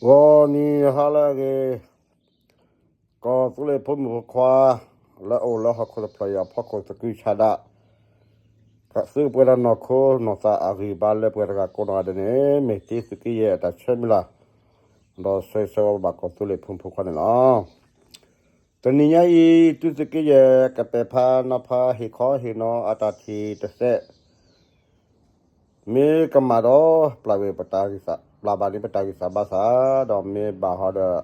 ဂီၤနံၤဟါလၢအဂ့ၤ, ကီၢ်သူလ့ၤဖိမုၣ်ဖိခွါ လၢအအိၣ်လၢဟီၣ်ခိၣ်တဖျၢၣ်အံၤအဖီခိၣ်သကုၤဆးဒး, သုကပှဲၤဒီးနီၢ်ခိနီၢ်သးအဂံၢ်ဘါလၢပှၤတဂၤကိးနီၢ်ဂၤဒဲးန့ၣ် မ့ၢ်တ့သုးက့ယဲၢ်အတၢ်ဆၢမုၢ်လၢ်, ဒီးဆၢဂ့ၤဆၢဝါဘၣ်ကီၢ်သူလ့ၤဖိမုၣ်ဖိခွါန့ၣ်လီၤ. တနံၤညါအံၤ သုးက့ယဲၢ်ကပဲာ်ဖးနီၤဖးဟ့ၣ်ခီဟ့ၣ်နီၤအတၢ်ထံၣ်တစဲး မ့ၢ်ကမၣ်ဒီး ပျၢ်ဝဲပတၢ်ဂံၢ်စၢ်, ပျၢ်ဘၣ်န့ၢ်ပတၢ်ဂံၢ်စၢ်ဘါစၢ်, ဒီးမ့ၢ်ဘၣ်ဟီဒီး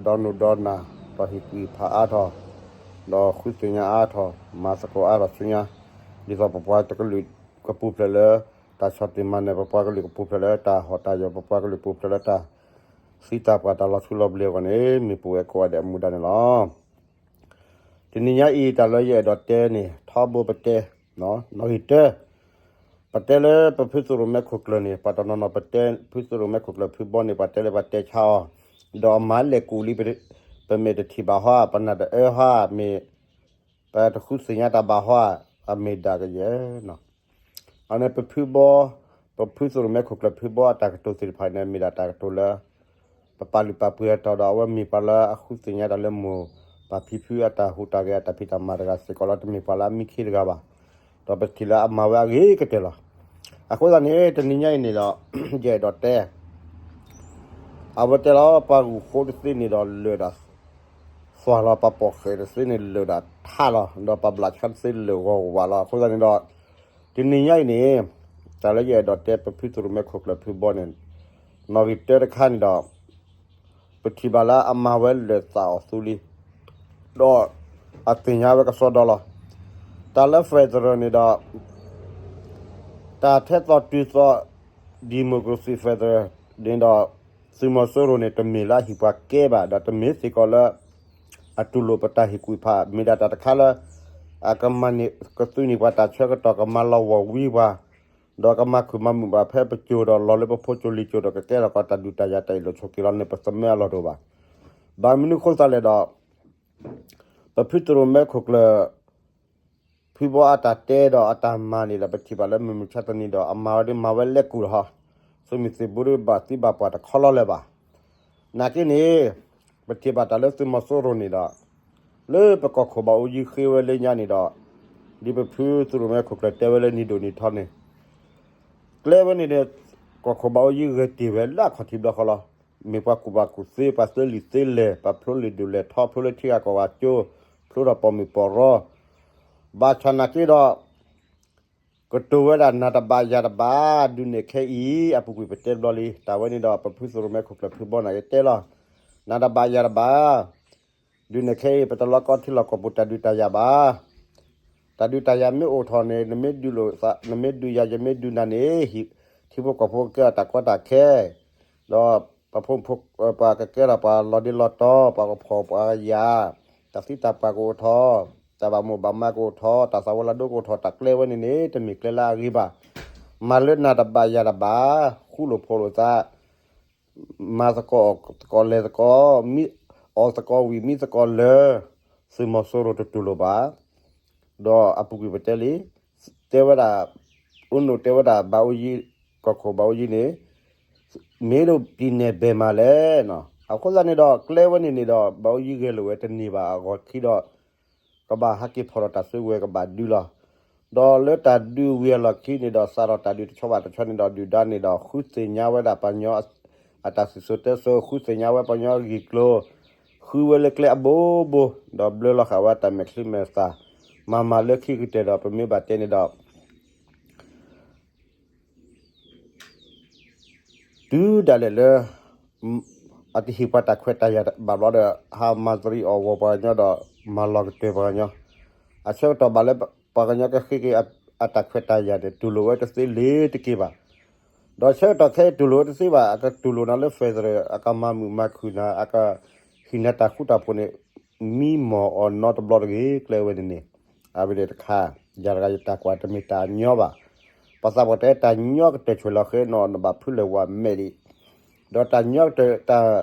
ဒီနုာ်ဒီနၢ်, ဒီးဟ့ၣ်ကူၣ်ဖးအါထီၣ်, ဒီးဃုသ့ၣ်ညါအါထီၣ်, မၤသကိးအါထီၣ်ဆူညါ, ဒ်သိးပပှၤကလုာ်ကပူၤဖျဲးလၢ တၢ်ဆီၣ်တံၢ်မၤနၢၤ, ပပှၤကလုာ်ကပူၤဖျဲးလၢတၢ်ဟီၣ်တၢ်ယၢၤ, ပပှၤကလုာ်ပူၤဖျဲးလၢတၢ်သံတၢ်ပှၢ်တၢ်လီၤထူလီၤဘျ့အဂီၢ်န့ၣ် မ့ၢ်ပဝဲကိးဂၤဒဲးအမူဒါန့ၣ်လီၤ. တနံၤညါအံၤ တၢ်လၢယအဲၣ်ဒိးတဲန့ၣ် ထီဘိပတဲ, နီၣ်ဂံၢ်တၢ, ပတဲလၢပဖုသရိၣ်မဲခိၣ်ကျၢၢ်န့ၣ် ပှၤတနီၤနီၤပတဲ ဖုသရိၣ်မဲခိၣ်ကျၢၢ်ဖုဘီန့ၣ် ပှၤတဲလၢပှၤတဲဆါအီၤ, ဒီးအမၤလဲၤကူၣ်လံ, ပမ့ၢ်တထံၣ်ဘၣ်ဟီ, ပနၢ်တအၢဟီ, မ့ၢ် ပတဃုသ့ၣ်ညါတၢ်ဘၣ်ဟီ, အမ့ၢ်ဒၣ်ကယဲၢ် အန့ၣ်ပဖုဘီ, ပဖုသရိၣ်မဲခိၣ်ကျၢၢ်ဖုဘီအတၢ်ကတိၤသ့ၣ်တဖၣ်န့ၣ် မ့ၢ်ဒၣ်တၢ်ကတိၤလၢ ပပာ်လုၢ်ပာ်ပှ့ၤအတီၢ်ဒီး အဝဲမ့ၢ်ပှၤလၢအဃုသ့ၣ်ညါတၢ်လၢမိၢ်ပၢ်ဖံဖုအတၢ်ဟူးတၢ်ဂဲၤအတၢ်ဖံးတၢ်မၤတဂၤစ့ၢ်ကီးလီၤ, တမ့ၢ်ပှၤလၢအမံခ့တဂၤဘၣ်. ဒီးပထံၣ်လၢအမၤဝဲအဂ့ၤကတၢၢ်လီၤ. အဃိသတးန့ၣ် တနံၤညါအံၤန့ၣ်ဒီး ယအဲၣ်ဒိးတဲ အဝဲတဲလီၤ ပှၤဂုၢ်ဃိတသ့န့ၣ်ဒီးလၢာ်ဒၣ်သွၣ်လီၤ, ပှၤပိာ်ဃဲးတသ့န့ၣ်လၢာ်ဒၣ်ထးလီၤ, ဒီးပှၤဘျးဆါတသ့လၢာ်ဂီၤဝးလီၤ. အဃိသတးန့ၣ်ဒီး တနံၤညါအံၤန့ၣ် တၢ်လၢယအဲၣ်ဒိးတဲပဖုသရိၣ်မဲခိၣ်ကျၢၢ်ဖုဘီန့ၣ် နီၣ်ဂံၢ်တၢတခါန့ၣ်ဒီး ပထံၣ်ဘၣ်လၢအမၤဝဲလၢာ်သၣ်အီၤသူလံ, ဒီးအသ့ၣ်ညါဝဲကစီဒီလီၤ. တၢ်လၢ federal န့ၣ်ဒီး တၢ်ထဲသိးတုၤသိး democracy federal န့ၣ်ဒီး သုးမီၤစိရိၤန့ၣ် တမ့ၢ်လၢအဟ့ၣ်ပှၤကဲဘၣ်, ဒီးတမ့ၢ်စ့ၢ်ကီးလၢ အတူၢ်လိာ်ပတၢ်ဟ့ၣ်ကူၣ်ဖး, မ့ၢ်ဒၣ်တၢ်တခါလၢ အကမၤန့ၢ် ကသုးန့ၢ်ပှၤတၢ်ဆၢကတီၢ်, ကမၤလီၢ်ဝီၢ်ဝံပှၤ, ဒီးကမၤခုၣ်မၤမုာ်ဘၣ်ဖဲပစိၤဒီး လီၤလၢပဖိစိၤလံၤစိၤဒီး ကကဲထီၣ်ကီးတၢ်ဒုးတၢ်ယၤတၢ်အ့ၣ်လိာ်ဆိးက့လီၤန့ၣ် ပသမၢအလီၢ်တအိၣ်ဘၣ်. ဘၣ်မနုၤအဃိသတးလဲၣ်ဒီး ပဖုသရိၣ်မဲခိၣ်ကျၢၢ် ဖုဘီအတၢ်တဲဒီးအတၢ်မၤန့ၣ်ဒီး ပထံၣ်ဘၣ်လၢမုၢ်မဆါတနံၤဒီး အမၤဝဲဒ်မၤဝဲလဲၤကူၣ်လီၤဟီ, သုးမုၢ်သံၣ်ဘိဒီးဘၣ်သံဘၣ်ပှၢ်တခီလီၤလၢၤဘၣ်. နာ်က့န့ၣ် ပထံၣ်ဘၣ်တၢ်လၢသုးမီၤစိရိၤန့ၣ်ဒီး လၢပကီၢ်ခိၣ်ဘၣ်အိၣ်ယံၤဃ့ဝဲလၢညါန့ၣ်ဒီး ဒ်ပဖုသရိၣ်မဲခိၣ်ကျၢၢ်တဲဝဲလၢနံၤဒိၣ်နံၤထီန့ၣ် ကျဲဝဲန့ၣ်န့ၣ် ကီၢ်ခိၣ်ဘၣ်အိၣ်ယံၤဂဲၤတ့ၢ်ဝဲလၢအခီၣ်ထံးဘျီဃီလီၤ. မ့ၢ်ပှၤကူၣ်ဘၣ်ကူၣ်သ့, ပှၤသ့လံာ်သ့လဲၢ်, ပှၤဖျိလံာ်ဒိၣ်လဲၢ်ထီ, ဖျိလၢထံဂၤကီၢ်ဂၤကၠိ, ဖျိဒီးပိာ်မုၣ်ပိာ်ရီ, ဘၣ်ဆၣ်နာ်က့ဒီး ကတိၤဝဲဒၣ်နၤတဘၣ်ယၤတဘၣ်, ဒုးနဲၣ်ခဲအံၤ အပူၤကွံာ်ပတဲတဘျီလံ. တၢ်ဝဲန့ၣ်ဒီး ပဖုသရိၣ်မဲခိၣ်ကျၢၢ်ဖုဘီန့ၣ် ယတဲလီၤ, နၤတဘၣ်ယၤတဘၣ် ဒုးနဲၣ်ခဲအံၤ ပတလီၤကီထံလီၢ်ကီၢ်ပူၤတၢ်ဒုးတၢ်ယၤဘၣ်. တၢ်ဒုးတၢ်ယၤမ့ၢ်အိၣ်ထီၣ်န့ၣ် နမ့ၢ်ဒုးလိာ်သး, နမ့ၢ်ဒုးယၤ ယမ့ၢ်ဒုးနၤန့ၣ် ထံဖိကီၢ်ဖိကကဲထီၣ်တၢ်ကီတၢ်ခဲ, ဒီးပဖိမုၣ်ဖိ ပှၤကကဲထီၣ်ပှၤလီၤဒ့လီၤတီၤ, ပှၤကဖှီၣ်ပှၤကယာ်, တၢ်သံတၢ်ပှၢ်ကအိၣ်ထီၣ်, တၢ်ဘၣ်မိၣ်ဘၣ်မးကအိၣ်ထီၣ်, တၢ်သးဝဲလၢဒိကအိၣ်ထီၣ်, တၢ်ကျဲဝဲန့ၣ်န့ၣ် တမ့ၢ်ကျဲလၢအဂ့ၤဘၣ်. မၤလၢနၤတဘၣ်ယၤတဘၣ်, ဃူလိာ်ဖိးလိာ်သး မၤသကိးအီၣ်သကိးလဲၤသကိး, မံအီၣ်သကိးဝံၣ်မံသကိးလၢာ်, သုးမီၤစိရိၤတတူၢ်လိာ်ဘၣ်. ဒီးအပူၤကွံာ်ပတဲလံ, တဲဝဲဒၣ်, အိၣ်နိၣ်တဲဝဲဒၣ် ဘၣ်အိၣ်ယံၤ, ကီၢ်ခိၣ်ဘၣ်အိၣ်ယံၤန့ၣ် မ့ၢ်ဒိးပံၤနဲၣ်ဘဲၣ်မးလဲၣ်. အဃိသတးန့ၣ်ဒီး ကျဲဝဲန့ၣ်န့ၣ်ဒီး ဘၣ်အိၣ်ယံၤဂဲၤလိာ်ဝဲတန့ၢ်ဘၣ်အဂီၢ်ခံဒီး ကဘၣ်ဟးက့ၤဖီၣ်ဒီးတၢ်စုကဝဲၤကဘၣ်ဒုးလီၤ. ဒီးလၢတၢ်ဒုးဝံၤအလီၢ်ခံန့ၣ်ဒီး စးထီၣ်တၢ်ဒုးတဆီဘၣ်တဆီန့ၣ်ဒီး ဒုၣ်ဒါန့ၣ်ဒီး ဃုသ့ၣ်ညါဝဲဒၣ်ပှၤကညီ အတၢ်စံၣ်စိၤတဲစိၤ, ဃုသ့ၣ်ညါဝဲပှၤကညီဂ့ၢ်ကျိၤ, ဃုဝဲလၢကျဲအဘိဘိ, ဒီးဘျၢလီၤဃာ်ဝဲတၢ်မဲာ်ချံမဲာ်သၣ်, မၤမၤလၢခံကတၢၢ်ဒီး ပမ့ၢ်ဘၣ်တဲန့ၣ်ဒီး တုၤဒၣ်လဲာ်လၢ အတဟ့ၣ်ပှၤတၢ်ခွဲးတၢ်ယာ်ဘၣ်ဘျီဒီး ဟးမၤသရံးအီၣ်ဝီၤပှၤကညီဒီး မၤလီၤကတၢၢ်ပှၤကညီ, အဆၢကတီၢ်ဘၣ်လၢပှၤကညီကဃ့က့ၤအတၢ်ခွဲးတၢ်ယာ်န့ၣ် တူၢ်လိာ်ဝဲတသ့လၢၤတက့ၢ်ဘၣ်. ဒီးဆၢကတီၢ်ခဲအံၤတူၢ်လိာ်ဝဲတသ့ဘၣ်, အကတူၢ်လိာ်နၤလၢ federal အကမၤမုာ်မၤခုၣ်နၤ, အကဟ့ၣ်နၤတၢ်ဃူတၢ်ဖိးန့ၣ် မံမီၢ်အီၤနီတဘျီတဂ့ၤ, ကျဲဝဲန့ၣ်န့ၣ်, အဝဲန့ၣ်တခါ, ယၤတဂၤယတၢ်ကွၢ်တမ့ၢ်တၢ်ညီဘၣ်. ပှၤသးပှၢ်တဲတၢ်ညီကတၢၢ်ဆွဲၣ်လီၤဃဲနီၤ နဘၣ်ဖုးလဲၤဝးမဲာ်ဒံး, ဒီးတၢ်ညီကတၢၢ်တၢ်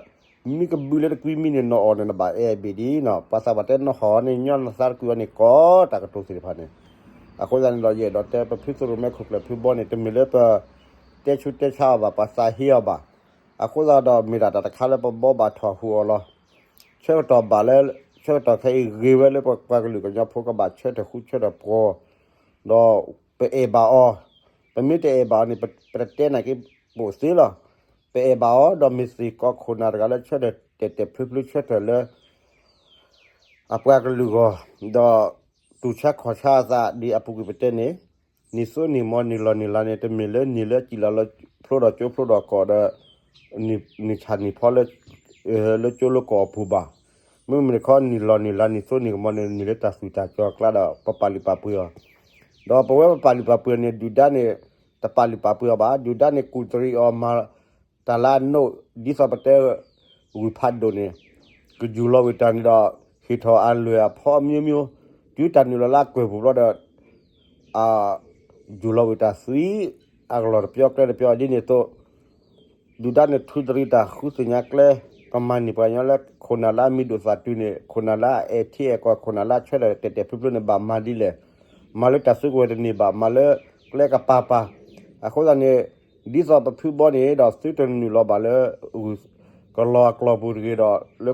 မံကဘုးလၢတကွံမံန့ၣ်နီၤအီၤန့ၣ် နဘၣ်အဲၣ်ဘ့ၣ်ဒံးနီၤ. ပှၤသးပှၢ်တဲနီၢ်ဟီၣ်န့ၣ် ညီနသးတကွံအီၤန့ၣ် ကိးတၢ်ကတိၤသ့ၣ်တဖၣ်န့ၣ်. အဃိသတးန့ၣ်ဒီး ယအဲၣ်ဒိးတဲပဖုသရိၣ်မဲခိၣ်ကျၢၢ်ဖုဘီန့ၣ် တမ့ၢ်လၢပတဲဆူးတဲဆါအီၤဘၣ်, ပှၤသးဟ့အီၤဘၣ်. အဃိသတးဒီးမ့ၢ်ဒၣ်တၢ်တခါလၢပဘီဘၣ်ထီၣ်ဟူးအီၤလီၤ. ဆၢကတီၢ်ဘၣ်လၢ ဆၢကတီၢ်ခဲအံၤဂ့ၤဝဲလၢပပှၤကလုာ်ကညီဖိကဘၣ်ဆၢထၢၣ်ဃူဆၢထၢၣ်ဖိး, ဒီးပအဲၣ်ဘၣ်အီၤ, ပမ့ၢ်တအဲၣ်ဘၣ်အီၤန့ၣ် ပတတဲနာ်က့ ပိာ်သ့လီၤ. ပအဲၣ်ဘၣ်အီၤ ဒီးမ့ၢ်စ့ၢ်ကီးခိၣ်နၢ်တဂၤလၢဆၢထၢၣ်တဲာ်တဲာ်ဖျုဖျုဆၢထၢၣ်လၢ အပှၤကလုာ်ဂီၢ်, ဒီးတူၢ်ဆါခီၣ်ဆါအသးဒ်အပူၤကွံာ်ပတဲန့ၣ်, နံၣ်သိနံၣ်မီနံၣ်လီၢ်နံၣ်လါန့ၣ် တမ့ၢ်လၢနံၣ်လၢစံၣ်လီၤလၢဖျိဒီးကၠိဖျိဒီးကီၢ်ဒီး နံၣ်ဆၣ်နံၣ်ဖီလၢ လၢကၠိလၢကီၢ်အပူၤဘၣ်. မ့မ့ၢ်တခီနံၣ်လီၢ်နံၣ်လါနံၣ်သိနံၣ်ကမီန့ၣ် နံၣ်လၢတၢ်သူၣ်တၢ်ကၠီအကျါဒီး ပပာ်လုၢ်ပာ်ပှ့ၤအီၤ, ဒီးပဝဲပပာ်လုၢ်ပာ်ပှ့ၤအီၤန့ၣ် ဒုၣ်ဒါန့ၣ် တပာ်လုၢ်ပာ်ပှ့ၤအီၤဘၣ်. ဒုၣ်ဒါန့ၣ်ကူၣ်တရံးအီၤမၤ တၢ်လၢအနိး ဒ်သိးပတဲ ဂုၢ်ဖးဒိၣ်န့ၣ် ကယူၢ်လီၤဝံၤတၢ်န့ၣ်ဒီး ဟ့ၣ်ထီၣ်အလွဲၢ်အဖီအမျိုးမျိုး, တုၤတၢ်နုာ်လီၤလၢအကွဲၢ်ပူၤဘျီဒီး ယူၢ်လီၤဝံၤတၢ်သွံ အကလီၢ်တပျီကျဲတပျီဒ်န့ၣ်အသိး ဒုၣ်ဒါန့ၣ်ထုးတရံးတၢ်ဃုသ့ၣ်ညါကျဲ, ကမၤန့ၢ်ပှၤကညီလၢခိၣ်နၢ်လၢအမံၤဒိၣ်သၣ်တုၤန့ၣ် ခိၣ်နၢ်လၢအအဲၣ်ထံအဲၣ်ကီၢ် ခိၣ်နၢ်လၢအဆၢထၢၣ်တဲာ်တဲာ်ဖျုဖျုန့ၣ် ဘၣ်မၤဒ်လဲၣ်, မၤလၢတၢ်စုကဝဲၤတန့ၢ်ဘၣ်, မၤလၢကျဲကပၤပၤ, အဃိသတးန့ၣ် ဒ်သိးပဖုဘီန့ၣ်ဒီးသုတနုာ်လီၤဘၣ်လၢ ကလီၤအကျီၢ်ပူၤတဂ့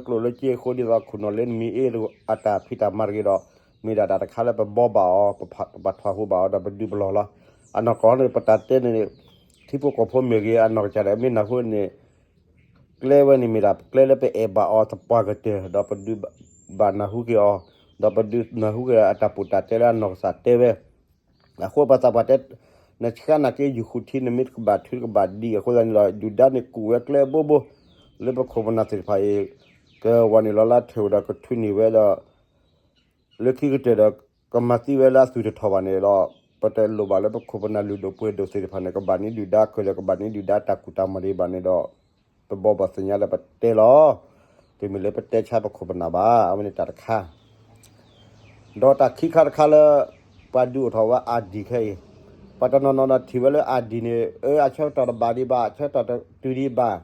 ၤဒီး လၢကျိၣ်လၢစ့အဃိ ဒ်သိးခိၣ်နၢ်လၢနမံၤအ့ၣ်အတၢ်ဖံးတၢ်မၤတဂ့ၤဒီး မ့ၢ်ဒၣ်တၢ်တခါလၢပဘီဘၣ်အီၤ, ပဘၣ်ထီၣ်ဟူးဘၣ်အီၤဒီးပဒုးပလီၢ်လီၤ. အနီၢ်ကီၢ်န့ၣ် ပတၢ်တဲန့ၣ်န့ၣ် ထံဖိကီၢ်ဖိမ့ၢ်ဂ့ၤ အနီၢ်ကစၢ်ဒၣ်မ့ၢ်နၢ်ဟူန့ၣ် ကျဲဝဲန့ၣ်မ့ၢ်ဒၣ်ကျဲလၢပအဲၣ်ဘၣ်အီၤသပှၢ်ကတၢၢ် ဒီးပဒုးဘၣ်နၢ်ဟူက့ၤအီၤ, ဒီးပဒုးနၢ်ဟူက့ၤအတၢ်ပူၤတၢ်တဲလၢအနီၢ်ကစၢ်တဲဝဲ အဃိပှၤသးပှၢ်တဲ နဆှါနာ်က့ ယူၢ်ဃုာ်ထံ နမ့ၢ်တကဘၣ်ထုတကဘၣ်ဒံး အဃိသတးန့ၣ်ဒီး ဒုၣ်ဒါန့ၣ်ကူၣ်ဝဲကျဲဘိဘိ လၢပခိၣ်ပနၢ်သ့ၣ်တဖၣ်အံၤ ကဝီၤန့ၢ်လီၤလၢထၢၣ်ဝဲဒီးကထုးန့ၢ်ဝဲဒီး လၢခံကတၢၢ်ဒီး ကမၤသံဝဲလၢအသူၣ်တထီၣ်ဘၣ်န့ၣ်ဒီး ပတလိၣ်ဘၣ်လၢပခိၣ်ပနၢ်လုၢ်ဒိၣ်ပှ့ၤဒိၣ်သ့ၣ်တဖၣ်န့ၣ် ကဘၣ်န့ၢ်ဒုၣ်ဒါခဲလၢာ် ကဘၣ်န့ၢ်ဒုၣ်ဒါတၢ်ကူၣ်တၢ်မီၤဒံးဘၣ်န့ၣ်ဒီး ပဘီဘၣ်သ့ၣ်ညါလၢပတဲလီၤ. တမ့ၢ်လၢပတဲဆါပခိၣ်ပနၢ်ဘၣ်. အဝဲန့ၣ်တၢ်တခါ ဒီးတၢ်ခံခါတခါလၢ ပှၤဒုးအိၣ်ထီၣ်ဝဲ ID ခဲအံၤ, ပှၤတနီၤနီၤဒီးထံၣ်ဝဲလၢ ID န့ၣ် အၢ အဆၢကတီၢ်တဘၣ်ဒံးဘၣ် အဆၢကတီၢ်တတုၤဒံးဘၣ်.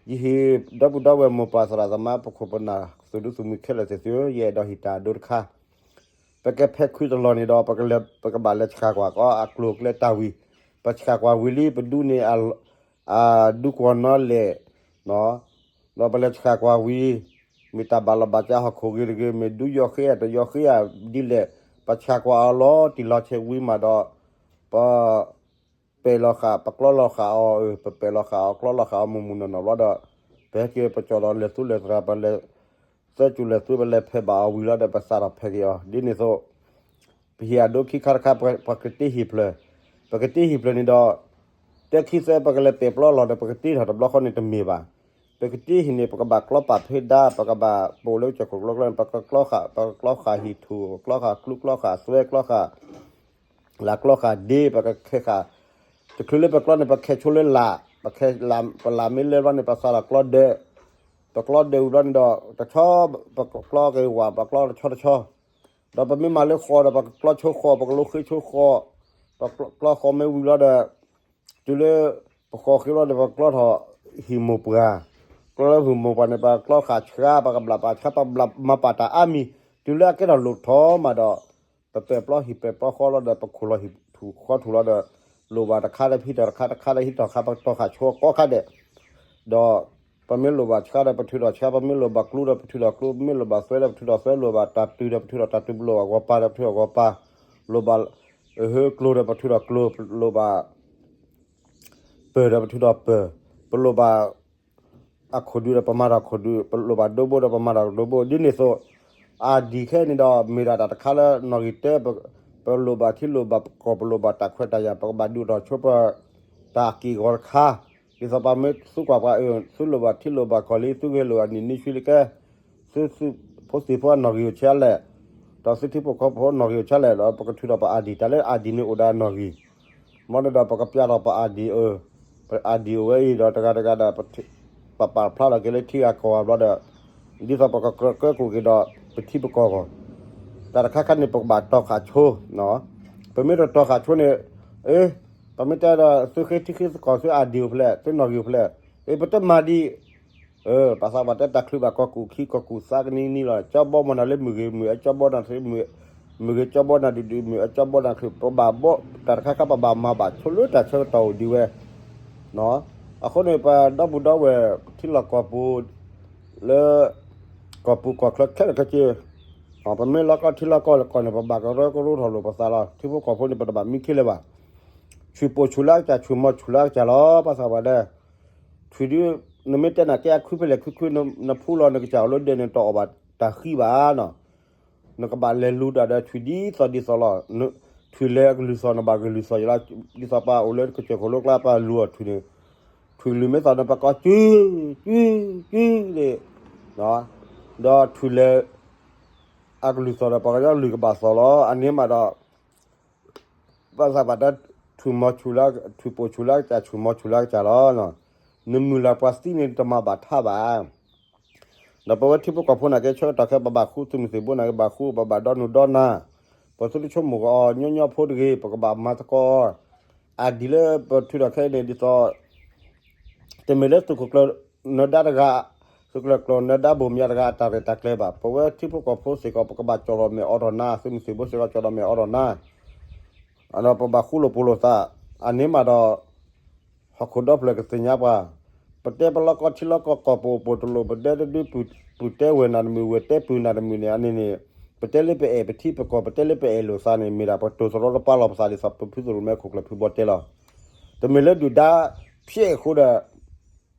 ယဟ့ၣ်ဒီပုၢ်ဒီဝဲၢ်မိၢ်ပၢ်သရၣ်သမါ ပခိၣ်ပနၢ်သူၣ်ဒူသးမုာ်ခဲလၢာ်သ့ၣ်သုဧၢ, ယအဲၣ်ဒိးဟ့ၣ်တၢ်အဒိတခါ, ပကဖဲးခုတလီၢ်န့ၣ်ဒီး ပကဘၣ်လဲၤဆှၣ်ကွၢ်ကီးအကျိၤအကျဲတၢ်ဝံၤ, ပဆှၣ်ကွၢ်ဝံၤလံ ပဒူန့ၣ် အဒူကွီၢ်နီလဲၣ်, ဒီးပလဲၤဆှၣ်ကွၢ်ဝံၤ မ့ၢ်တၢ်ဘၣ်လီၤဘၣ်စးဟီၣ်ခိၣ်ဂ့ၤတဂ့ၤ မ့ၢ်ဒူယီၢ်ဃ့ဧါတယီၢ်ဃ့ဧါဒ်လဲၣ်, ပဆှၣ်ကွၢ်အီၤလီၤတံၢ်လီၤဆဲးဝံၤမးဒီး ပ ပဲာ်လီၤဃာ် ပကျီလီၤဃာ်အီၤ, ပပဲာ်လီၤဃာ်အီၤ ကျီလီၤဃာ်အီၤ မုၢ်မုၢ်နီၢ်နီၢ်ဘျီဒီး ပဟဲက့ၤပကၠီၣ်ဒီးလဲၤသူလဲၤသရၣ် ပလဲၤ သၢကၠူလဲၤသူ ပလဲၤဖဲးဘၣ်အီၤဝံၤလီၤဒီး ပစးထီၣ်ဖဲးက့ၤအီၤ ဒ်န့ၣ်အသိး ပဟ့ၣ်အဒိခံခါတခါ ပှၤကတ့ဟ့ၣ်ဖျၢၣ်, ပကတ့ဟ့ၣ်ဖျၢၣ်န့ၣ်ဒီး တၢခံသၢ ပကလဲၤပဲာ်ပျီလီၢ်ဒီး ပကတ့ထီၣ်တဘျီဃီန့ၣ်တမ့ၢ်ဘၣ်. ပကတ့ဟ့ၣ်န့ၣ် ပကဘၣ်ကျီပာ်ဖဲဒါ ပကဘၣ်ပိာ်လၢကစၢၢ်ခိၣ်ကျီကျီန့ၣ် ပကကျီဃာ် ပကကျီဃာ်ဟံၣ်ထူၣ် ကျီဃာ်ကျူ ကျီဃာ်သွဲ ကျီဃာ် လၢကျီဃာ်ဒ့ ပကခဲဃာ်, တချုးလၢပကျီန့ၣ် ပခဲဆိလၢလာ်, ပခဲလၢ် ပလာ်မ့ၢ်လၢဘျီန့ၣ် ပစးထီၣ်ကျီဒၢး, ပကျီဒၢးဝံၤဘျီန့ၣ်ဒီး တဆီ ပကကျီက့ၤဝၣ် ပကျီတဆီတဆီ, ဒီးပမ့ၢ်မၤလၢဃီဒီး ပကကျီဆိဃီ ပကလိဃ့ဆိဃီ, ပကျီဃီမ့ၢ်ဝံၤဘျီဒီး တုၤလၢ ပဃီဃ့ဘျီဒီး ပကကျီထီၣ်ဟံၣ်မိၢ်ပှၢ်, ကျီလၢဟံၣ်မိၢ်ပှၢ်န့ၣ် ပကကျီဃာ်ဆှါ ပကဘျးပာ်ဆှါ ပကဘျးမၤပာ်တၢ်အါမံၤ, တုၤလၢအကဲထီၣ်လိၣ်ထီမးဒီး ပပဲာ်ပျီဟံၣ်ပဲာ်ပျီဃီလီၤဒီး ပခိၣ်လီၤဟံၣ်ထူၣ်ဃီထူၣ်လီၤဒီး လိၣ်ဘၣ်တခါဒီး ပဟံးထီၣ်တခါ တခါဒီးဟံးထီၣ်ခါ ပကတီၤဃာ်ဆိအကီခါဒဲး, ဒီး ပမ့ၢ်လိၣ်ဘၣ်ဆှါဒီး ပထုးထီၣ်ဆှါ ပမ့ၢ်လိၣ်ဘၣ်ကျူဒီး ပထုးထီၣ်ကျူ ပမ့ၢ်လိၣ်ဘၣ်သွဲဒီး ပထုးထီၣ်သွဲ လိၣ်ဘၣ်တၢ်တုၤဒီး ပထုးထီၣ်တၢ်တုၤ ပလိၣ်ဘၣ်ဂီၤပၤဒီး ပထုးထီၣ်ဂီၤပၤ, လိၣ်ဘၣ် ဟၢကျိၤဒီး ပထုးထီၣ်ကျိၤ လိၣ်ဘၣ် ပၢၢ်ဒီးပထုးထီၣ်ပၢၢ်, ပလိၣ်ဘၣ် အခိၣ်ဒုးဒီးပမၤထီၣ်ခိၣ်ဒုး, ပလိၣ်ဘၣ်ဒိဘိဒီးပမၤထီၣ်ဒိဘိ, ဒ်န့ၣ်အသိး ID ခဲအံၤန့ၣ်ဒီး မ့ၢ်ဒၣ်တၢ်တခါလၢနီၣ်ဂံၢ်တၢ, ပလိၣ်ဘၣ်ထံလိၣ်ဘၣ်ကီၢ် ပလိၣ်ဘၣ်တၢ်ခွဲးတၢ်ယာ် ပကဘၣ်ဒုးထီၣ်ဆိပ တၢ်က့ၢ်ဂီၤတခါ, ဒ်သိးပမ့ၢ်သူကွၢ်ပှၤအၢ သုလိၣ်ဘၣ်ထံလိၣ်ဘၣ်ကီၢ်လံ သုဂဲၤလိာ်အနံၣ်နွံဆံလံကဲ သုသုးဖိသံၣ်ဖိအနီၣ်ဂံၢ်အိၣ်ဆံးလဲၣ်, ဒီးသုထံဖိကီၢ်ဖိအနီၣ်ဂံၢ်အိၣ်ဆံးလဲၣ် ဒီးပကထုးထီၣ်ပID, တၢ်လၢIDန့ၣ်အိၣ်ဒီးအနီၣ်ဂံၢ်, မ်န့ၣ်ဒီးပကပျးထီၣ်ပIDအၢ, ပIDအိၣ်ဝဲအံၤဒီး တဂၤတဂၤဒီး ပပာ်ဖျါထီၣ်က့ၤလၢထံဂၤကီၢ်ဂၤဘျီဒီး ဒ်သိးပကကြၢးကၢကိၣ်က့ၤဒီး ပထံပကီၢ်ဂီၢ်, တၢ်တခါခါန့ၣ် ပကဘၣ်တီၢ်ဃာ်ဆိ, ပမ့ၢ်တတီၢ်ဃာ်ဆိန့ၣ်, အ့ ပမ့ၢ်တဲဒီး သုဃ့ထံဃ့ကီၢ် သုIDအိၣ်ဖဲလဲၣ် သုနီၣ်ဂံၢ်အိၣ်ဖဲလဲၣ်, အ့ ပတမၤဒံး ပှၤသးပှၢ်တဲတၢ်ချုးဘၣ်ကီၢ်ကူၣ်ခံကီၢ်ကူၣ်သးကနံၤနံၤလီၤ, ကၠီဘီမုၢ်နၤလၢမုၢ်ဂ့ၤမုၢ်အၢ ကၠီဘီနၤသ့ မုၢ်ဂ့ၤကၠီဘီနၤဒုးဒုး မုၢ်အၢကၠီဘီနၤချုး ပဘၣ်ဘီ တၢ်တခါခါပဘၣ်မၤဘၣ်ဆိလၢတၢ်ဆၢကတီၢ်အိၣ်ဒံးဝဲ, နီၢ် အဃိန့ၣ် ပဒီပုၢ်ဒီဝဲၢ် ပထံလီၢ်ကီၢ်ပူၤ လၢ ကီၢ်ပူၤကီၢ်ချၢခဲလၢာ်ခဲဆ့ ပမ့ၢ်လီၤကီထံလီၢ်ကီၢ်ကီၢ်န့ၣ် ပဘၣ်ကရၢကရိထီၣ်လိာ်ပသးလီၤ. ထံဖိကီၢ်ဖိန့ၣ် ပတဘၣ်မံခ့လၢၤဘၣ်. ဆူၣ်ပိာ်ဆူၣ်လၢအကစၢ် ဆူၣ်မီၤဆူၣ်လၢအကစၢ်လီၤ. ပှၤသးပှၢ်ဒဲ ဆူၣ်ဒု နမ့ၢ်တဲနာ်က့အခုဖဲလဲၣ်ခုခု နဖူလီၤ နကစၢ်အိၣ်လၢဒဲးန့ၣ် တအီၣ်ဘၣ်တၢ်ဃံဘၣ်နီၤ. နကဘၣ်လဲၤလူၤတၢ်ဒီးဆူၣ်ဒ်သိးဒ်သိးလီၤ. ထူၣ်လဲၤအကလုၢ်သီၣ် နဘၣ်ကလုၢ်သီၣ်ယလီၤ. ဒ်သိးပှၤအိၣ်လၢကစၢၢ်ခိၣ်လိကျါ ပှၤလူၤအီၤထူၣ်န့ၣ် ထူၣ်ကလုၢ်မ့ၢ်သီၣ်ဒီး ပှၤကိးစု စု စုန့ၣ် ဒီးထူၣ်လဲၤ အကလုၢ်သီၣ်ဒီး ပှၤကညီလုၢ်ကဘၣ်သီၣ်လီၤ. အန့ၣ်မးဒီး ဘၣ်သးဘၣ်တၢ် ထူၣ်မီၤဆူၣ်လၢ ထူၣ်ပိာ်ဆူၣ်လၢအကစၢ် ဆူၣ်မီၤဆူၣ်လၢအကစၢ်လီၤ. နမုၢ်လၢ်ပှၤသံန့ၣ် တမၤဘၣ်ထါဘၣ်. ဒီးပဝဲထံဖိကီၢ်ဖိနာ်က့ ဆၢကတီၢ်ခဲ ပဘၣ်ဃူ သုးမုၢ်သံၣ်ဘိနာ်က့ ဘၣ်ဃူ ပဘၣ်ဒီနုာ်ဒီနၤ, ပသုတဆိကမိၣ်အီၤညီညီဖိတဂ့ၤ, ပကဘၣ်မၤသကိး အဒ်လၢပထုးထီၣ်ခဲအံၤန့ၣ် ဒ်သိး တမ့ၢ်လၢသုးခိၣ်ကျၢၢ်နၢၤဒါတဂၤ, သုးခိၣ်ကျၢၢ်နၢၤဒါဘိၣ်မၠးတဂၤ အတၢ်ရဲၣ်တၢ်ကျဲၤဘၣ်. ပဝဲထံဖိကီၢ်ဖိစ့ၢ်ကီး ပကဘၣ်ကၠီၣ်ထီၣ်မဲာ်အိးထီၣ်နၤ, သုးမုၢ်သံၣ်ဘိစ့ၢ်ကီး ကၠီၣ်ထီၣ်မဲာ်အိးထီၣ်နၤ, ဒီးပဘၣ်ဃူလိာ်ဖိးလိာ်သး. အန့ၣ်မးဒီး ဟီၣ်ခိၣ်ဒီဖျၢၣ်ကသ့ၣ်ညါပှၤ, ပတဲပလီၢ်ကီထံလီၢ်ကီၢ် ကီၢ်ပူၤအိၣ်ပူၤတလိၣ်, ပတဲတဒု ပတဲဝဲၢ်နၤတမုာ်, ဝဲၢ်တဲပုၢ်နၤတမုာ်န့ၣ်, အန့ၣ်န့ၣ် ပတဲလၢပအဲၣ်ပထံပကီၢ်, ပတဲလၢပအဲၣ်လိာ်သးန့ၣ် မ့ၢ်ဒၣ်ပတိၢ်သရီတပာ်လီၤပသး ဒ်သိးပဖုသရိၣ်မဲခိၣ်ကျၢၢ်ဖုဘီတဲလီၤ. တမ့ၢ်လၢဒုၣ်ဒါဖျဲးအဃိဒီး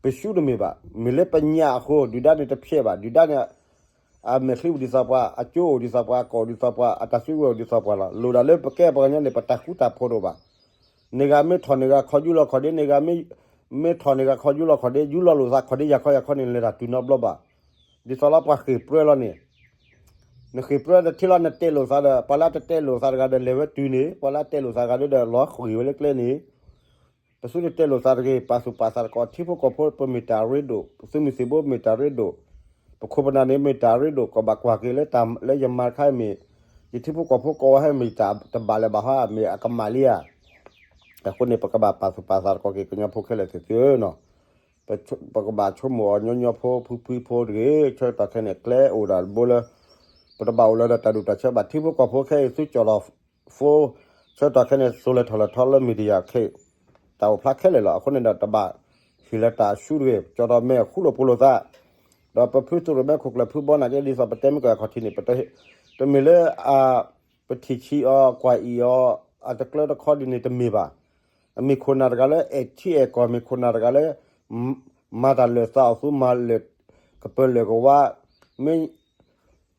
ပရှုံးတမ့ၢ်ဘၣ်. မ့ၢ်လၢပညၣ်အဃိ ဒုၣ်ဒါန့ၣ်တဖျဲးဘၣ်. ဒုၣ်ဒါန့ၣ် အမဲာ်ချံအိၣ်ဒ်သိးပှၤ, အကၠိအိၣ်ဒ်သိးပှၤ, အကီၢ်အိၣ်ဒ်သိးပှၤ, အတၢ်စုကဝဲၤအိၣ်ဒ်သိးပှၤလီၤ. လိၣ်ဒၣ်လၢပကဲပှၤကညီန့ၣ် ပတၢ်ဃူတၢ်ဖိးတအိၣ်ဘၣ်. န့ၢ်ဂၤမ့ၢ်ထီၣ်န့ၢ်ဂၤခီယူလီၤခီၣ်ဒ့, န့ၢ်ဂၤမ့ၢ်ထီၣ်န့ၢ်ဂၤခီယူလီၤခီၣ်ဒ့, ယူလီၤလိာ်သးခီၣ်ဒ့ ယၤခီယၤခီန့ၣ် လဲၤတၢ်တုၤနီတဘျီဘၣ်. ဒ်သိးလၢပှၤဃ့ၢ်ပြၢလီၤန့ၣ်, နဃ့ၢ်ပြၢတထံလီၤ နတဲလိာ်သးဒီး ပှၤလၢအတတဲလိာ်သးတဂၤဒီး လဲၤဝဲတုၤန့ၣ်, ပှၤလၢအတဲလိာ်သးတဂၤဒီး လီၤဃ့ၢ်ဝဲလၢကျဲန့ၣ် ပသုတတဲလိာ်သးတဂ့ၤ, ပာ်သူၣ်ပာ်သးသကိး ထံဖိကီၢ်ဖိ ပမ့ၢ်တၢ်ရ့ဒိၣ်, သုးမုၢ်သံၣ်ဘိမ့ၢ်တၢ်ရ့ဒိၣ်, ပခိၣ်ပနၢ်န့ၣ်မ့ၢ်တၢ်ရ့ဒိၣ်, ကဘၣ်ကွၢ်က့ၤလၢတၢ်လၢယမၤတခါမ့ၢ်, ယထံဖိကီၢ်ဖိကိးဝဲဟဲမ့ၢ် တၢ်တဘၣ်လၢၤဘၣ်ဟီ မ့ၢ်အကမၣ်လံဧါ. အဃိန့ၣ် ပကဘၣ်ပာ်သူၣ်ပာ်သးသကိးက့ၤ ကညီဖိခဲလၢာ်သ့ၣ်သုဧၢနီၤ. ပကဘၣ်ဆိကမိၣ်အီၤညီညီဖိ ဖုဖုဖိတဂ့ၤ, ဆၢကတီၢ်ခဲအံၤန့ၣ် ကျဲအိၣ်ဒၣ်တဘိလၢ ပတဘၣ်အိၣ်လၢၤဒီးတၢ်ဒူၣ်တၢ်ဆၢဘၣ်. ထံဖိကီၢ်ဖိခဲအံၤ သုကၠီၣ်လီၤ ဖိ ဆၢကတီၢ်ခဲအံၤန့ၣ် သိလၢထီၣ်လၢထီလၢ media ခဲအံၤ တၢ်အိၣ်ဖျါခဲလၢာ်လီၤ. အဃိန့ၣ်ဒီး တဘၣ်ဟ့ၣ်လီၤတၢ်အဆူတဂ့ၤ, ကၠီၣ်ထီၣ်မဲာ်ဃူလိာ်ဖိးလိာ်သး, ဒီးပဖုသရိၣ်မဲခိၣ်ကျၢၢ်ဖုဘီနာ်က့ ဒ်သိးပတဲမ့ၢ်ကီးအခီၣ်ထံးန့ၣ် တမ့ၢ်လၢ ပထံၣ်ဆံးအီၤ ကွၢ်အံၣ်အီၤ အတကျၢတခီဒ်န့ၣ်တမ့ၢ်ဘၣ်. မ့ၢ်ခိၣ်နၢ်တဂၤလၢ အဲၣ်ထံအဲၣ်ကီၢ်, မ့ၢ်ခိၣ်နၢ်တဂၤလၢ မၤတၢ်လၢာ်သးအီၣ်သူ မၤလၢာ်ကပၢၤလၢာ်ကဝါ, မ့ၢ်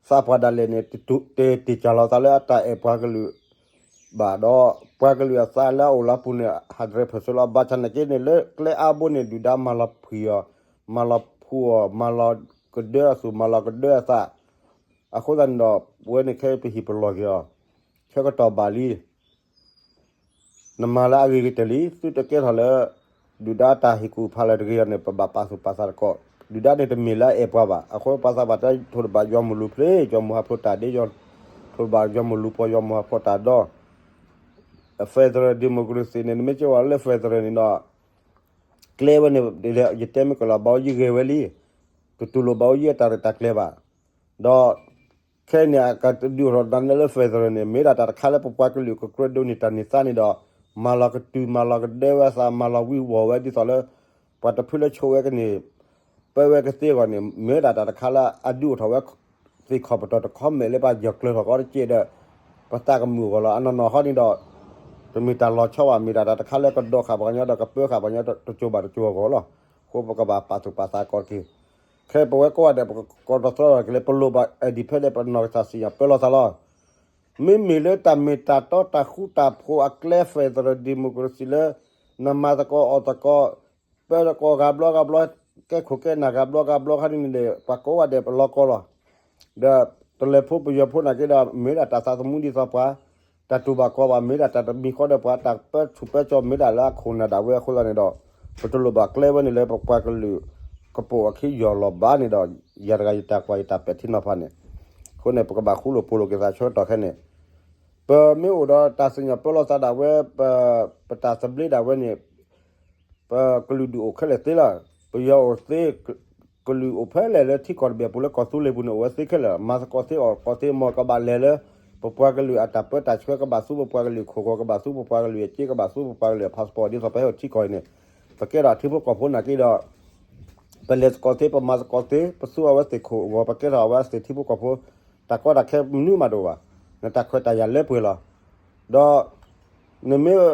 သးပှၢ်ဒၣ်လဲာ်န့ၣ် တတ့ၢ်ကၢ်လီၤသးလၢအတၢ်အဲၣ်ပှၤကလုာ်ဘၣ်ဒီး ပှၤကလုာ်အသးလၢအအိၣ်လၢအပူၤန့ၣ် hundred percent လီၤ. ဘၣ်ဆၣ်နာ်က့န့ၣ် လၢကျဲအါဘိန့ၣ် ဒုၣ်ဒါမၤလီၤဖှံးအီၤ, မၤလီၤဖှူအီၤ, မၤလီၤကဒၢအသူၣ် မၤလီၤကဒၢအသး. အဃိသတးန့ၣ်ဒီး ပဝဲန့ၣ်ခဲအံၤပဟံၣ်ပလီၢ်က့ၤအီၤ ဆၢကတီၢ်ဘၣ်လံ. နမၤလၢအဂ့ၤကတၢၢ်လံ, သုတကဲထီၣ်လၢ ဒုၣ်ဒါတၢ်ဟ့ၣ်ကူၣ်ဖးလၢာ်တဂ့ၤအီၤန့ၣ် ပဘၣ်ပာ်သူၣ်ပာ်သးသကိး. ဒုၣ်ဒါန့ၣ်တမ့ၢ်လၢအအဲၣ်ပှၤဘၣ်. အဃိပှၤသးပှၢ်တဲ ထိၣ်တဘၣ်ယွၤမုၢ်လူၤဖျ့, ယွၤမုၢ်ဟးဖျိးတၢ်ဒ့, ထိၣ်တဘၣ်ယွၤမုၢ်လူၤပှီၢ်, ယွၤမုၢ်ဟးဖျိးတၢ်ဒီ. Federal democracy န့ၣ် နမ့ၢ်က့ၤဝဲလၢ federal န့ၣ်ဒီး ကျဲဝဲန့ၣ် ယတဲမ့ၢ်ကလီၤဘၣ်အိၣ်ယံၤဂ့ၤဝဲလံ, တတူၢ်လိာ်ဘၣ်အိၣ်ယံၤအတၢ်ရဲၣ်တၢ်ကျဲၤဘၣ်. ဒီး ခဲအံၤန့ၣ် အကဒုးအိၣ်ထီၣ်ဒၣ်နဲလၢ federal န့ၣ် မ့ၢ်ဒၣ်တၢ်တခါလၢပပှၤကလုာ်ကကြၢးဒိးန့ၢ်တၢ်န့ၢ်သါန့ၣ်ဒီး မၤလီၤကတုၤ မၤလီၤကဒၢဝဲအသး မၤလီၤဝံၤဝီၤဝဲဒ်သိးလၢ ပှၤတဖုလၢဆိးဝဲကန့ၢ် ပၢဝဲကသ့အဂီၢ်န့ၣ် မ့ၢ်ဒၣ်တၢ်တခါလၢအဒုးအိၣ်ထီၣ်ဝဲ သ့ၣ်ခီၣ်ပတီၢ်တခီမဲာ်လၢပှၤယီၤကျၢၤထီၣ်ကီတက့ၢ်ဒီး ပသးကမုာ်အဂီၢ်လီၤ. အနီၢ်နီၢ်ဟီန့ၣ်ဒီး တမ့ၢ်တၢ်လီၤဆီဘၣ်, မ့ၢ်ဒၣ်တၢ်တခါလၢကဒိးဃာ်ပှၤကညီဒီး ကပၢဃာ်ပှၤကညီတကၠိၤဘၣ်တကၠိၤအဂီၢ်လီၤ. အဃိပကဘၣ်ပာ်သူၣ်ပာ်သးကီးတက့ၢ်. ခဲအံၤပဝဲကိးဂၤဒဲး ပကကိးထီၣ်သီထီၣ်က့ၤလၢ ပလိၣ်ဘၣ် independent ပနီၢ်ကစၢ်စံၣ်ညီၣ်ပၢလီၤသးလီၤ. မ့မ့ၢ်လၢတၢ်မ့ၢ်တၢ်တီတၢ်ဃူတၢ်ဖိးအကျဲ federal democracy လၢ နမၤသကိးအီၣ်သကိး ပၢသကိးဂၤဘျီဂၤဘျီ ကဲခိၣ်ကဲနၢ်ဂၤဘျီဂၤဘျီခါန့ၣ်န့ၣ် ပှၤကိးဂၤဒဲးပလီၤကီလီၤ. ဒီးတလဲၤဖိပယီၤဖိနာ်က့ဒီး မ့ၢ်ဒၣ်တၢ်သးသမူဒ်သိးပှၤ တၢ်တူၢ်ဘၣ်ခီဘၣ် မ့ၢ်ဒၣ်တၢ်တမံၤဃီဒီးပှၤ တၢ်ပၢဆူၣ်ပၢစိးမ့ၢ်ဒၣ်လၢအခိၣ်နၢ်ဒၣ်ဝဲအဃိသတးန့ၣ်ဒီး ပတလိၣ်ဘၣ်ကျဲဝဲန့ၣ်လၢပပှၤကလုာ်ကပိာ်အခံယီၤလီၤဘၣ်န့ၣ်ဒီး ယၤတဂၤယတၢ်ကွၢ်ယတၢ်ပဲာ်ထံနီၤဖးန့ၣ် အဃိန့ၣ် ပကဘၣ်ဃူလိာ်ဖိးလိာ်က့ၤသးဆၢကတီၢ်ခဲအံၤန့ၣ် ပမ့ၢ်အိၣ်ဒီးတၢ်စံၣ်ညီၣ်ပၢလီၤသးဒၣ်ဝဲ ပတၢ်သဘျ့ဒၣ်ဝဲန့ၣ် ပကလုာ်ဒူၣ်အိၣ်ခဲလၢာ်သ့လီၤ. ပယီၤအိၣ်သ့, ကလုာ်အိၣ်ဖဲလဲၣ်လၢထံကီၢ်တဘ့ၣ်အပူၤလၢကီၢ်သူလ့ၤပူၤန့ၣ် အိၣ်ဝဲသ့ခဲလၢာ်လီၤ. မၤသကိးသ့အီၣ်သကိးသ့ မ်ကဘၣ်လဲၤလၢ ပပှၤကလုာ်အတၢ်ပၢတၢ်ဆှၢ ကဘၣ်သူပပှၤကလုာ်ခိၣ်ဂီၤ ကဘၣ်သူပပှၤကလုာ်အစ့ ကဘၣ်သူပပှၤကလုာ်အ passport ဒ်သိးပဟဲအိၣ်ထံကီၢ်အံၤန့ၣ် ပကဲထီၣ်ထံဖိကီၢ်ဖိနာ်က့ဒီး ပလဲၤသကိးသ့ ပမၤသကိးသ့ ပသူအဝဲသ့ၣ်ခိၣ်အဂီၢ် ပကဲထီၣ်အဝဲသ့ၣ်ထံဖိကီၢ်ဖိ တၢ်ကီတၢ်ခဲမနုၤမးတအိၣ်ဘၣ်. နတၢ်ခွဲးတၢ်ယာ်လၢပှဲၤလီၤ. ဒီး နမ့ၢ်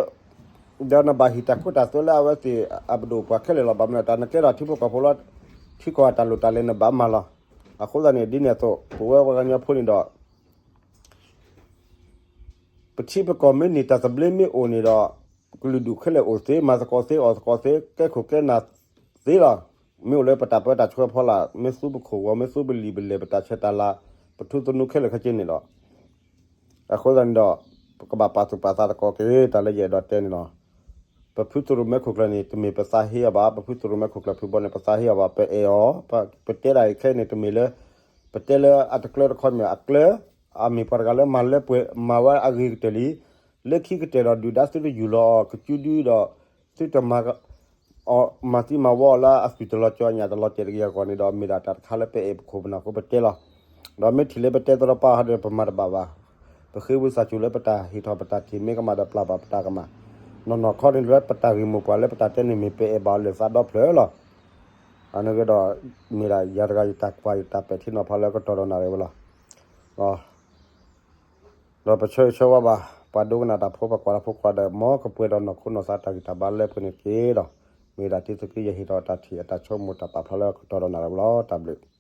ဒီးနဘၣ်ဟ့ၣ်တၢ်ခိတၢ်သွဲလၢအဝဲသ့ၣ်အပဒိၣ်ပှၤခဲလၢာ်လီၤ. ဘၣ်မနုၤတၢ်နကဲထီၣ်ထံဖိကီၢ်ဖိလီၤ ထံကီၢ်အတၢ်လိၣ်တၢ်လဲၤနဘၣ်မၤလီၤ. အဃိသတးန့ၣ် ဒ်န့ၣ်အသိး ပဝဲပှၤကညီဖိန့ၣ်ဒီး ပထံပကီၢ်မ့ၢ်န့ၢ် တၢ်သဘျ့မ့ၢ်အိၣ်န့ၣ်ဒီး ကလုာ်ဒူၣ်ခဲလၢာ်အိၣ်သ့ မၤသကိးသ့ အီၣ်သကိးသ့ ကဲခိၣ်ကဲနၢ်သ့လီၤ. မ့ၢ်အိၣ်လၢပတၢ်ပၢတၢ်ဆှၢဖီလာ် မ့ၢ်သူပခိၣ်ဂီၤ မ့ၢ်သူပလံာ်ပလဲၢ် ပတၢ်ဆဲးတၢ်လၤ ပထူသနူခဲလၢာ်ခဲဆ့န့ၣ်ဒီး အဃိသတးန့ၣ်ဒီး ပကဘၣ်ပာ်သူၣ်ပာ်သးသကိးက့ၤ တၢ်လၢယအဲၣ်ဒိးတဲန့ၣ်လီၤ. ပဖုသရိၣ်မဲခိၣ်ကျၢၢ်န့ၣ် တမ့ၢ်ပသးဟ့အီၤဘၣ်, ပဖုသရိၣ်မဲခိၣ်ကျၢၢ်ဖုဘီန့ၣ် ပသးဟ့အီၤဘၣ်, ပအဲၣ်အီၤ, ပတဲဒၣ်အံၤခဲအံၤန့ၣ် တမ့ၢ်လၢ ပတဲလၢအတကျၢတခီမ့ၢ်အကျၢ, အမ့ၢ်ပှၤတဂၤလၢမၤလၢပှဲၤ မၤဝဲအဂ့ၤကတၢၢ်လံ. လၢခံကတၢၢ်ဒီးဒုၣ်ဒါသုတယူၢ်လီၤအီၤ ကစုဒုဒီး သုတမၤ အီၤ မၤသံမၤဝီအီၤလၢအသွံၣ်တလီၤကၠီ အညၣ်တလီၤကဲးတကယၤအဂီၢ်န့ၣ်ဒီး မ့ၢ်ဒၣ်တၢ်တခါလၢပအဲၣ်ပခိၣ်ပနၢ်အဃိပတဲလီၤ. ဒီးမ့ၢ်ထံၣ်လၢပတဲသရီပာ်ဟီဒီး ပမၤတဘၣ်ဘၣ်. ပဃ့ဝံသးစူၤလၢပတၢ်ဟ့ၣ်ထီၣ်ပတၢ်ထံၣ်မ့ၢ်ကမၣ်ဒီးပျၢ်ဘၣ်ပတၢ်ကမၣ်. နီၢ်နီၢ်ခီန့ၣ်လၢပတၢ်ဂ့ၢ်မိၢ်ပှၢ်လၢပတၢ်တဲန့ၣ်မ့ၢ်ပအဲၣ်ဘၣ်အီၤလၢသးဒီဖျၢၣ်လီၤ. အန့ၣ်ကဒီး မ့ၢ်ဒၣ်ယၤတဂၤယတၢ်ကွၢ်ယတၢ်ပဲာ်ထံနီၤဖးလၢကတီၢ်ဒီးနၣ်ရံၣ်ဝဲလီၤ. ဒီးပဆၢဂ့ၤဆၢဝါဘၣ် ပှၤဒိကနၣ်တၢ်ဖိ ပှၤကွၢ်တၢ်ဖိကိးဂၤဒဲး မ်ကပှဲၤဒီးနီၢ်ခိနီၢ်သးတၢ်ဂံၢ်တၢ်ဘါလၢပှဲၤန့ၣ်တက့ၢ်ဒီး မ့ၢ်ဒၣ်တံၤသကိးယဟ့ၣ်ထီၣ်တၢ်ထံၣ်အတၢ်ဆိကမိၣ်တၢ်ပာ်ဖျါလၢကတီၢ်ဒီးနၣ်ရံၣ်ဝဲလီၤ. တၢ်ဘျုး